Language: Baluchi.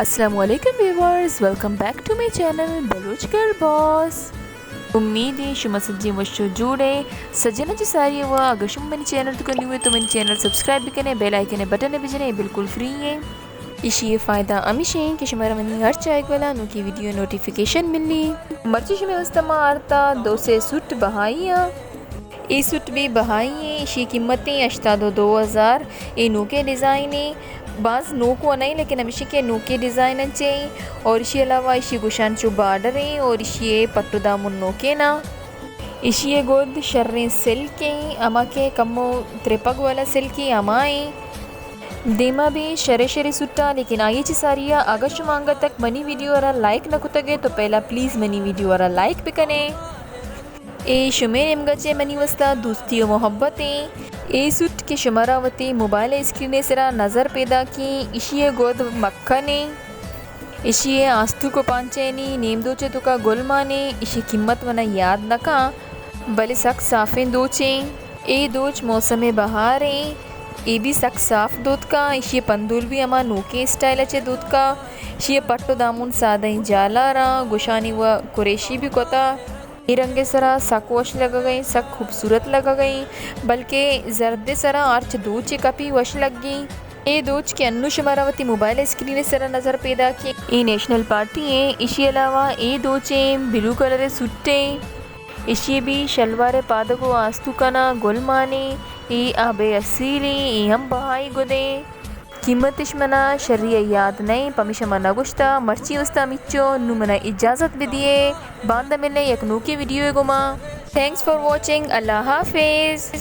السلام علیکم viewers, welcome back to my channel Baloch girl boss. امید ایں شما سجیں وش و جوڑ ئے۔ سجناں چہ ساری ءَ وا، اگر شما منی چینل توکا نیو ئے تو منی چینل سبسکرائب بکنے، بیل آئیکن ءِ بٹن ءَ بجنے، بالکل فری ایں۔ ایشی ءِ فائدہ ہمیش ایں کہ شمارا منی ہر چاہگ والا نوکی ویڈیو نوٹیفیکیشن ملی۔ مرچی شمے واسطہ ما آرتا دو سے سوٹ بہائی آں۔ اے سوٹ بھی بہائی ایں، ایشی قیمت ایں ہشتاد و دو ہزار۔ اے نوکیں ڈیزائن ایں، باز نوکو نہ ایں، لیکن ہمیشی کہ نوکیں ڈیزائن انچیں۔ اور ایشی علاوہ ایشی گوشان چو بارڈر ایں اور ایشی پٹ و دامن نوکیں نا۔ ایشی گد شریں سلک ایں، ہما کہ کمو ترپگ والا سلک ایں، ہما ایں۔ دیما بھی شرے شرے سوٹاں، لیکن آئی چہ ساریا اگر شما انگت تک منی ویڈیو ءَ را لائک نہ کتگ ئے تو پہلا پلیز منی ویڈیو ءَ را لائک بکنے۔ اے شمے نیمگا چہ منی واسطہ دوستی و محبت ایں۔ اے سوٹ کہ شمارا وتی موبائل اسکرین ءِ سرا نظر پیداک ایں، ایشی گد مکھن ایں۔ ایشی آستوک و پانچینی نیم دوچ ءِ توکا گل مانیں۔ ایشی قیمت منا یاد نہ کاں، بلے سک صافیں دوچیں۔ اے دوچ موسم بہار ایں۔ اے بھی سک صاف دوتکا۔ ایشی پندول بھی ہما نوکیں اسٹائل ءَ چہ دوتکا۔ ایشی پٹ و دامن سادہ ایں جالاراں، گوشانی و قریشی بھی کتا۔ اے رنگ ءِ سرا سک وش لگگ ایں، سک خوبصورت لگگ ایں، بلکہ زرد ءِ سرا ہرچ دوچے کپی وش لگی۔ اے دوچ کہ انو شمارا وتی موبائل اسکرین ءِ سرا نظر پیداک ایں، اے نیشنل پارٹی ایں۔ ایشی علاوہ اے دوچیں بلو کلر ءِ سوٹ ایں۔ ایشی بھی شلوار ءِ پادگ و آستوکانا گل مانیں۔ اے آب اصیل ایں، اے ہم بہائی گدیں۔ قیمتش منا شری ءَ یاد نہ ایں، پمیشا من نہ گوشتا۔ مرچی واسطہ ہمیچو، نوں منا اجازت بدیے۔ باندا ملیں یک نوکیں ویڈیو ءِ گوما۔ Thanks for watching، اللہ حافظ۔